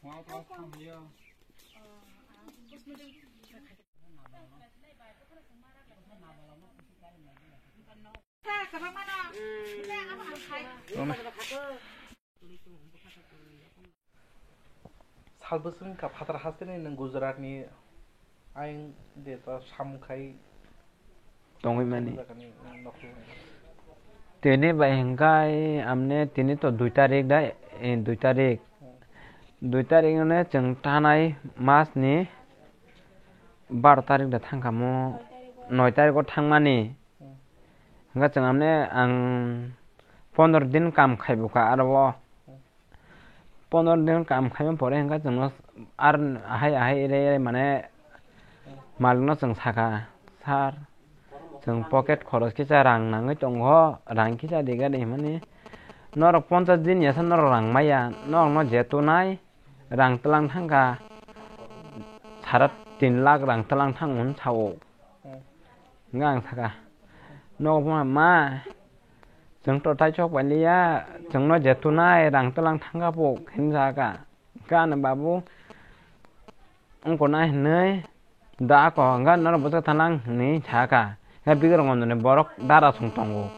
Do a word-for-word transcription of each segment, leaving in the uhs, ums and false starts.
Salbwswk wngkha phatar hasteni nwng Gujaratni ayang de ta samung khai tongwi mani. Tini bai hwnkhe amne tini to dui tarik da, eh, dui tarik. Dui tarik hwnkhe chwng tanai mas ni baro tarik da thangkha mo, noi tarik o thangmani. Hwnkhe chwng amne ang pondro din kam khai bukha aro o. Pondro din kam khaima pore hwnkhe chwngno ar ahai ahai ere ere mane malikno chwng sakha, "Sir, chwng pocket khoros kisa rang nangwi tongo, rang kisa riga di," hwnmani. "Norok ponchas din yasa norok rang maya, norokno je tunai rang twlang thangkha, sara tin lakh rang twlang thang," hwn sao. Hwnkhe ang sakha, "Nogo phano ma, chwng to tai chok pai liya, chwngno je tunai rang twlang thangkha puk," hinwi sakha. Hwnkhe ani babu wngkona hinwi da ako, hwnkhe norok bwswk thanang hinwi sakha. Hwnkhe bigor ngondoni borok dara song tongo.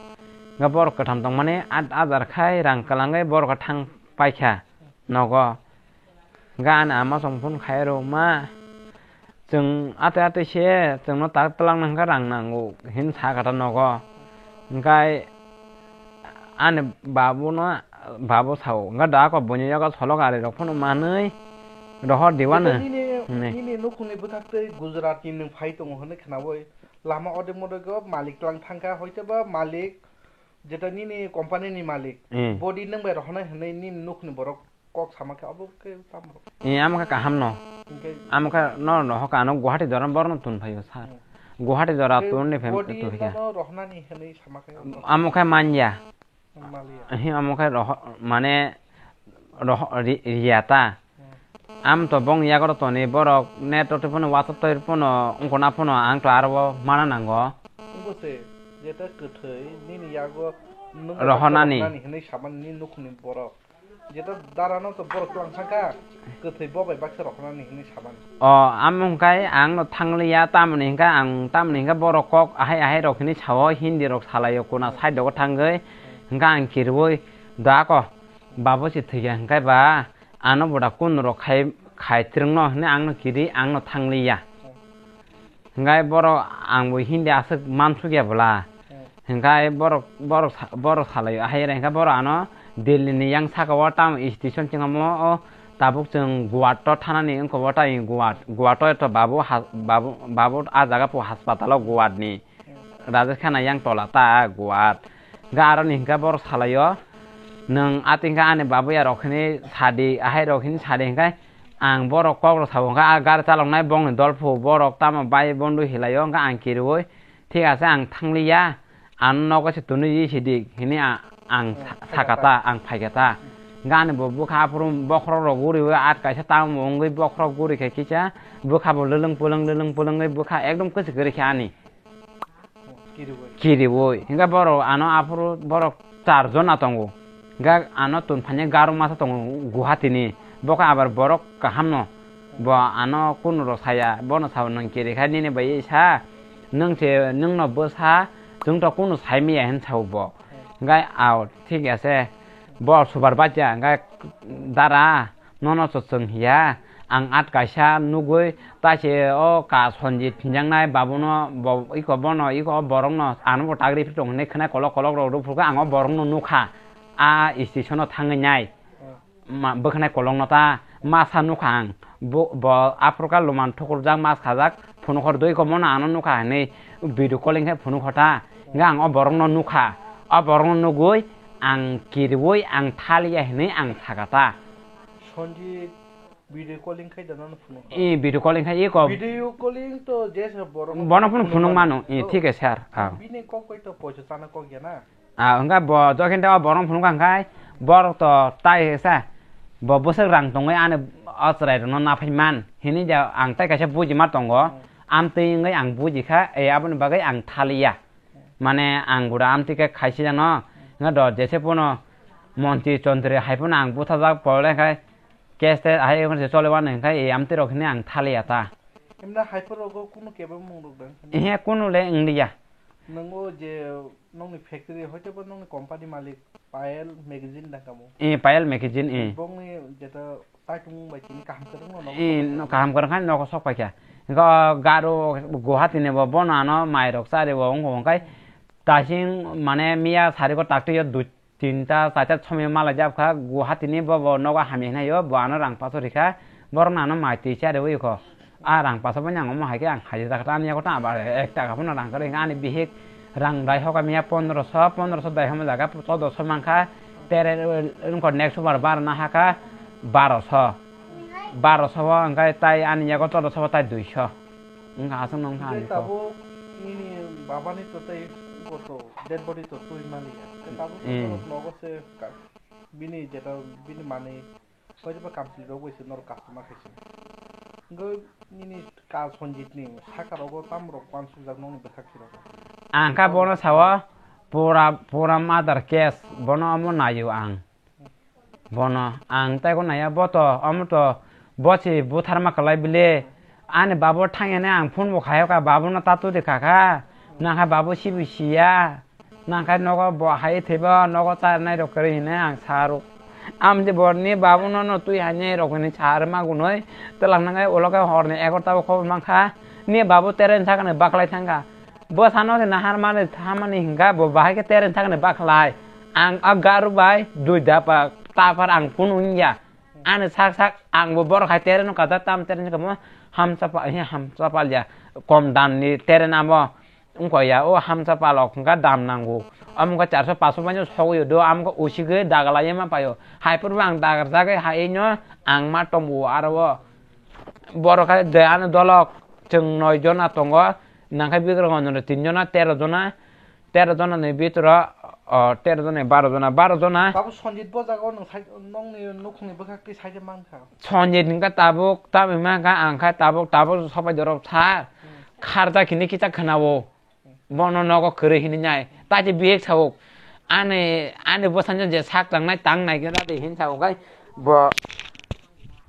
Hwnkhe borok kwtham tongmani at ajar khai rang kwlangwi borok thang paikha nogo. Hwnkhe ani ama song phone khai rw, "Ma, chwng atwi atwi se chwngno tak twlangna hwnkhe rang nango," hin sakha ta nogo. Hwnkhe ani babuno, babu sao, hwnkhe da ako buini yago solok ari rok phano manwi rohor diwano. Nini, hwnwi. Nini nukhungni bwkhak tei Gujaratni nwng phai tongo hwnwi khnaui lama ode modego malik twlang thangkha, hoitoba malik jeta nini company ni malik, eh, body nwng bai rohornai hwnwi nini nukhungni borok kok sama khe abo khe tamo rok. Eh, amo khe kaham no. Hwnkhe amo khe no, no hoka ano Guwahati jora borno tun phaio sir. Hmm. Guwahati jora tei tun ni phem body tun khe. Nono rohornani hwnwi sama khe. Amo khe manya. Maliya. Hi amo khe roho-, mane roho-, ri-, riya ta. Hmm. Am to bong yago toni borok net rok twi phano WhatsApp twi phano wngkona phano ang to aro mana nango. Wngkose jeta kwthwi nini yago nwng rohornani. Rohornani hwnwi samani nini nukhungni borok. Jeta darano to borok twlang thangkha, kwthwi bo bai baksa rohornani hinwi samani. O, amo hwnkhe ang no thangliya, tamoni hwnkhe ang, tamoni hwnkhe borok kok ahai ahai rok hinwi sao, Hindi rok salaio, kuna side rogo thangwi, hwnkhe ang kirwi, da ko, babo se thwikha hwnkhe ba, ano boda kun rok khai, khai twrwngno hinwi ang no kiri, ang no thangliya. Hwnkhe borok ang bo Hindi aswk mansukya bwla. Hmm. Hwnkhe borok, borok sa-, borok salaio. Ahai ere hwnkhe borok ano Delhi ni yang saka o tamo station chwngamo o tabuk chwng Guwahati o thanani wngkha o tai Guwahati, Guwahati o to babu ha-, babu, babu a jaga po hospital o Guwahati ni. Hmm. Rajesh Khanna yang tola ta Guwahati. Hwnkhe aroni hwnkhe borok salaio, "Nwng ating khe ani babuya rok hinwi sadi, ahai rok hinwi sadi," hwnkhe ang borok kok rok sabo, hwnkhe a gari chaloknai bongni dolphu borok tamo bai bondo hilaio, hwnkhe ang kiriui, "Thik ase, ang thangliya, ano nogo se twnwi sidi," hinwi a-, ang sa-, sakha ta, ang phaikha ta. Hwnkhe ani bo bwkha aphuru bokhorok rok uriui at kaisa tamo wngwi bokhorok uri khe kisa bwkha bo lwlwng pwlwng lwlwng pwlwngwi bwkha ekdom kwchwk kwrwi khe ani. Kiriui. Kiriui. Hingke borok ano aphuru borok char jona tongo. Hingke ano tun phanya garok masa tongo Guwahati ni. Bo khe abar borok kaham no. Bo ano kunu rok saya, bono sao nwng kiri khai nini bai sa, nwng se, nwng no bwsa, chwng to kunu sai maya hin sao bo. Hingke ao, thik ase. Bo subar bacha, hingke dara, nono chwng hiya, ang at kaisa nugui, ta se o ka Sanjit hinjaknai babuno, bo, iko bono, iko o borokno, ano bo tagri phi tong hinwi khwnai kolok kolok rok rw phuru khe ang o borokno nukha, a station o thangwi nai. Ma, bwkhanai kolokno ta masa nukha ang, bo, bo aphuru khe luman thukurjak mas khajak, phunukho rw dui ko bono ano nukha hinwi video calling khe phunukho ta, hingkhe ang o borokno nukha, o borokno nugui ang kiriui ang thaliya hinwi ang sakha ta. Sanjit video calling khai da nono phunukha? E, video calling khai eko. Video calling to jesa borok bono phone phunuk mano, e, thik ase sir. Ah. Bini kok bai to poisa chana kok ya na? Ah, hingkhe bo jokhen ta o borok phunukha hingkhe borok to tai sa bo bwswk rang tongwi ani o chwrai rokno naphai man hinwi ja ang tai kaisa bujima tongo. Hmm. Amtwi wngwi ang bujikha, e, aboni bagwi ang thaliya. Mane ang bura amtwi khe khaisi jano, hingkhe do jese pono montri tontri hai pono ang buthajak pore khai Cash te hai wngkha se chole wano hwnkhe e amtwi rok hwnwi ang thaliya ta. Himna hai phuru rogo kunu kebeng mung rok dang. Ehe, kunu le wng liya. Nwngo je nokni factory hoito ba nokni company malik Payal magazine dang kamo. E, Payal magazine, e. Bongni jeta taitung bai tini kaham kwrwngno nogo. E, no, kaham kwrwng khai nogo sok paikha. Go garo Guwahati ni bo bono ano mai rok chari bo wngkha wngkhai. Tasing mane miya sari go takti yo dui tinta, chaita somoi malai jab kha, Guwahati ni bo, bo nogo hamya hinai o, bo ano rang paso rikha, borok no ano mai twi cha rewi kho. A rang paso bo nang omo hai khe ang hai jak ta ani yago ta aba ek taka phano rang kwrwi ani bihik rang dai hoka miya pondroso, pondroso dai homo jaga chodoso mankha, tere wngkho next bar bar na hakha baroso, baroso o hwnkhe tai ani yago chodoso bo tai duiso. Wngkha aswk no wngkha Hingke ani kok. Tabuk nini babani to tei goto dead body to twi maliya. Tei tabuk Eh. Borok nogo se ka-, bini jeta bini manwi hoiba complete rok bai se norok customer khaisa. Hingke nini ka Sanjit ni saka rogo tam rok uansukjak nokni bwkhak si rogo. Ang kha bono sawo pura, pura murder case bono omo naio ang. Bono ang taigo naiya, bo to omo to bo se butharma kwlai bile. Ani babo thangya ne ang phone bo khayo ka, babo no ta twi kha kha. Nang kha babo sibi siya. Nang kha nogo bo hai thwibo, nogo charnai rok kwrwi hinwi ang sa rw. Am je borni babo no no twi hainai rok hinwi sa rw ma gunoi. Twlang nang ai ulo khe horni egarota o khobor mang kha. Ni babo teren sakani baklai thang kha. Bwsano se nahar mani thamani hingka bo bahai khe teren sakni bakhlai. Ang a garu bai dui dapa tapar ang phunu wngya. Ani sak sak ang bo borok hai tereno kata tam teren kamo hamsa pa, he hamsa palya. Kom dam ni teren amo wngkha ya, o hamsa palok hingka dam nango. Amo wngkha charso paso bai no sogwi do, amo wngkha usigwi dagalai ma paio. Hai phuru ang dagar jagwi hai no ang ma tongo aro o. Borok hai de ano dolok chwng noi jona tongo. Nangkhe bigrang ono tin jona, tero jona, tero jona ni bitoro, o, tero jona, baro jona, baro jona. Babu Sanjit bo jaga o nwng sai, nokni nukhungni bwkhak twi sai se mankha. Sanjit hingkha tabuk, tabuk mankha, ang kha tabuk, tabuk sopai dorok sa. Hmm. Kharjak hini kisa khwnao. Bono nogo kwrwi hini nai. Tati bihik sao. Ani, ani bwsano je sak tangnai, tangnai khe tati hin sao kai. Bo,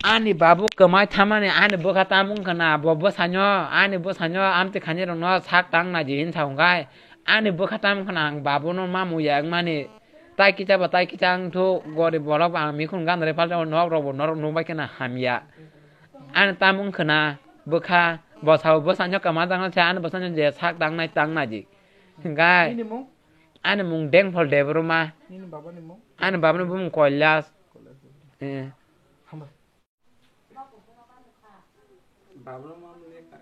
ani babu kwmai thamani ani bwkha tamung khna, bo bwsano, ani bwsano amtwi khainai rokno sak tang nai di hin sa hwnkhai, ani bwkha tamung khna ang babuno mamu ya wngmani, tai kisa ba tai kisa wngthu, gorib borok bo ang mikhun gandari palsa nok rok bo norok nukbai khna hamya. Ani tamung khna bwkha, bo sao bwsano kwma tangna se ani bwsano je sak tang nai tang nai di. Hwnkhai. Nini mung? Ani mung Dengphol Debbarma. Nini baba ni mung? Ani baba ni bumung Kailas. Kailas. Eh. Hambai. Baba ni mung ni sa.